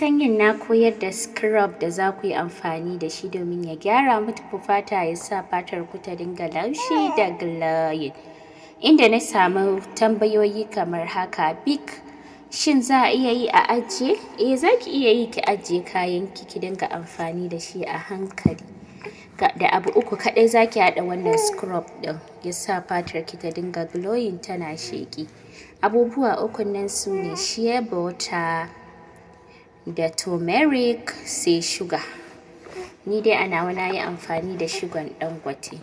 sanyin na koyar da scrub da za ku yi amfani da shi domin ya gyara muku fata, ya sa fatar ku ta dinga laushi da glowing. Inda na samu tambayoyi kamar haka: "Big, shin za a iya yi a ajiye?" Eh, za ki iya yi ki ajiye kayan ki, ki dinga amfani da shi a hankali. Da abu uku kaɗai za ki haɗa wannan scrub ɗin ya sa fatar ki ta dinga glowing tana sheƙi. Abubuwa ukun nan su ne shea butter da turmeric, sai sugar. Ni dai a nawa na yi amfani da sugan Dangote.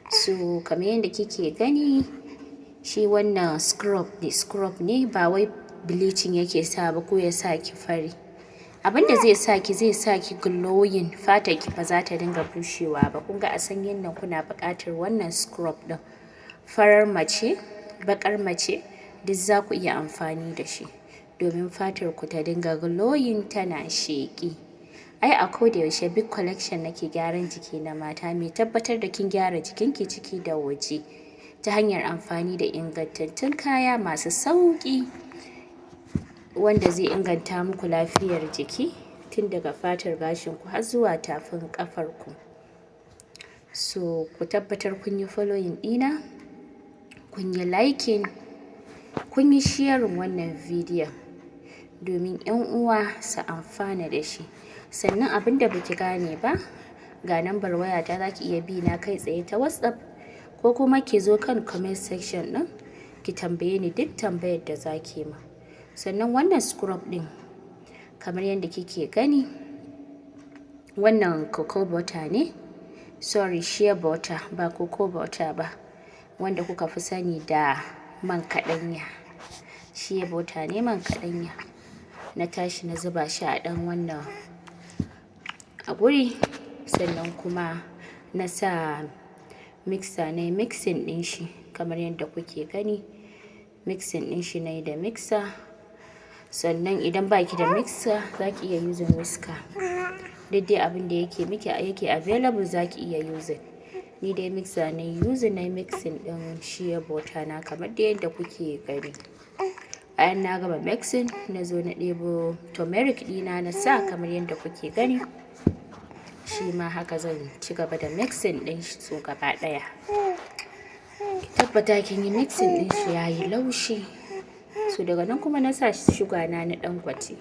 So kamar yadda kike gani, shi wannan scrub ne, ba wai bleaching yake sa ba ko ya sa ki fari. Abin da zai sa ki glowing, fatar ki ba za ta dinga bushewa ba. Kun ga a sanyin nan kuna buƙatar wannan scrub ɗin. Farar mace, baƙar mace, duk za ku iya amfani da shi domin fatar ku ta dinga glowing tana sheƙi. Ai a koda yaushe Big Collection nake gyaran jiki na mata, mai tabbatar da kin gyara jikinki ciki da waje ta hanyar amfani da ingantattun kaya masu sauƙi wanda zai inganta muku lafiyar jiki tun daga fatar gashin ku har zuwa tafin ƙafar ku. So ku tabbatar kun yi following ɗina, kun yi liking, kun yi sharing wannan bidiyon domin 'yan uwa su amfana da shi. Sannan abin da baki gane ba, ga nambar wayata, za ki iya bi na kai tsaye ta WhatsApp ko kuma ki zo kan comment section ɗin ki tambaye ni duk tambayar da za ki min. Sannan wannan scrub ɗin, kamar yadda kike gani, wannan cocoa butter ne, sorry, shea butter, ba cocoa butter ba, wanda kuka fi sani da man kaɗanya. Shea butter ne, man kaɗanya. Na tashi na zuba shi a ɗan wannan a guri, sannan kuma na sa mixer nayi mixing ɗin shi kamar yadda kuke gani. Mixing ɗin shi nayi da mixer. Sannan idan baki da mixer, zaki iya using whisker. Duk dai abin da yake miki yake available zaki iya using. Ni dai mixer nayi using, nayi mixing ɗin shea butter na kamar dai yadda kuke gani. Bayan na gama mixing, na zo na ɗebo turmeric ɗina na sa kamar yadda kuke gani. Shi ma haka zan ci gaba da mixing ɗin su gaba ɗaya. Ki tabbata kin yi mixing ɗin shi yayi laushi. So daga nan kuma na sa sugar na na Dangote.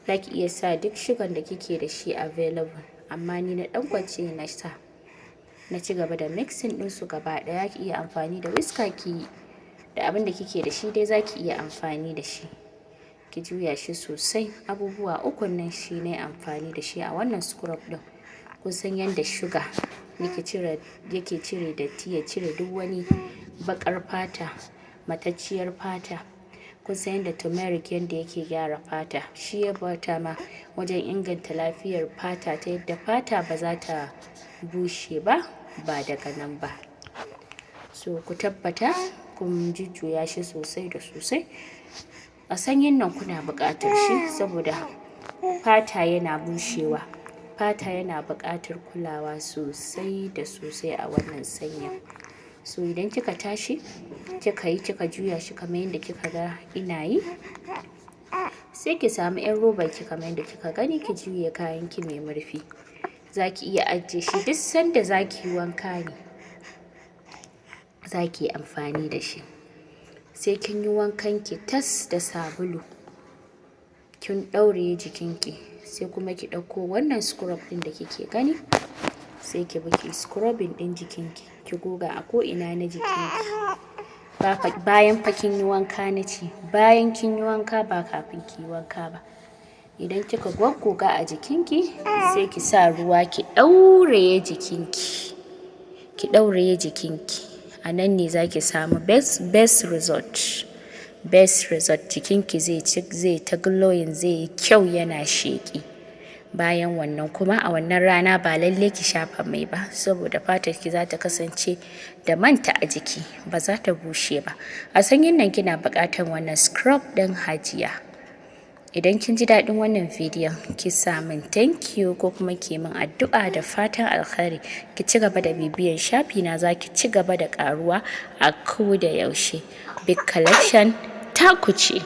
Zaki iya sa duk sugan da kike da shi available, amma ni na Dangote na sa. Na ci gaba da mixing ɗin su gaba ɗaya. Ki iya amfani da whisker ki, da abin da kike da shi dai zaki iya amfani da shi. Ki juya shi sosai. Abubuwa ukun nan shi nayi amfani da shi a wannan scrub ɗin. Kun san yadda sugar yake cire datti, ya cire duk wani baƙar fata, matacciyar fata. Kun san yadda turmeric yanda yake gyara fata. Shea butter ma wajen inganta lafiyar fata ta yadda fata ba za ta bushe ba, ba daga nan ba. So ku tabbata kun jujjuya shi sosai da sosai. A sanyin nan kuna buƙatar shi saboda fata yana bushewa. Fata yana buƙatar kulawa sosai da sosai a wannan sanyin. So idan kika tashi kika yi, kika juya shi kamar yadda kika ga ina yi, sai ki samu 'yar robar ki kamar yadda kika gani, ki juye kayan ki mai murfi. Zaki iya ajiye shi, duk sanda zaki yi wanka ne zaki yi amfani da shi. Sai kin yi wankan ki tas da sabulu, kin ɗauraye jikinki, sai kuma ki ɗauko wannan scrub ɗin da kike gani, sai ki bi ki scrubbing ɗin jikinki, ki goga a ko'ina na jikinki. Bayan fa kin yi wanka na ce, bayan kin yi wanka, ba kafin ki yi wanka ba. Idan kika goggoga a jikinki, sai ki sa ruwa ki ɗauraye jikinki. Ki ɗauraye jikinki. A nan ne za ki samu best, best result. Best result, jikinki zai ta glowing, zai yi kyau yana sheƙi. Bayan wannan kuma, a wannan rana ba lalle ki shafa mai ba saboda fatar ki za ta kasance da manta a jiki, ba za ta bushe ba. A sanyin nan kina buƙatar wannan scrub ɗin, Hajiya. Idan kin ji daɗin wannan bidiyon, ki sa min thank you ko kuma ki min addu'a da fatan alkhairi. Ki ci gaba da bibiyan shafi na, za ki ci gaba da ƙaruwa a ko da yaushe. Big Collection taku ce.